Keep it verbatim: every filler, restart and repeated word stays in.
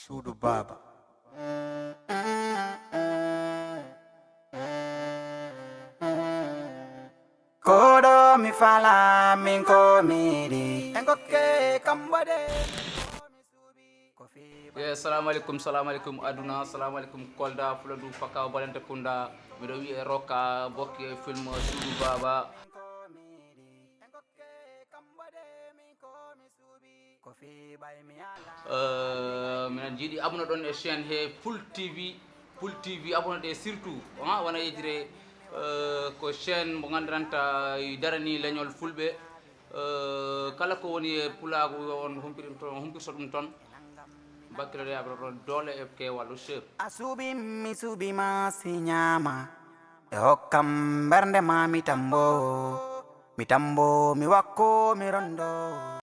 Suudu Baaba. Koɗo mi fala min ko mi yiɗi. En gokke kam waɗe. Ye, salamu aleykum, salamu aleykum aduna, salamu aleykum Kolda, Fuladu, Fakaw, Balente Kunda. Miɗo wiye Roka, bokki e film Suudu Baaba. Eh, miɗen jiiɗi abonné ɗon e chaîne he Full T V, Full T V abonné ɗe surtout, ha, wona yejire, eh, ko chaîne mo gandiranta darani leñol fulɓe. Eh, kala ko woni e pulaagu yo on humpir ɗum toon, humpirto ɗum toon. Bakkilo de abro ɗon doole e keewal o chef. A suuɓi mi suuɓi ma si ñaama. E hokkam mbernde ma mi tambo. Mi tambo mi wakko mi rondo.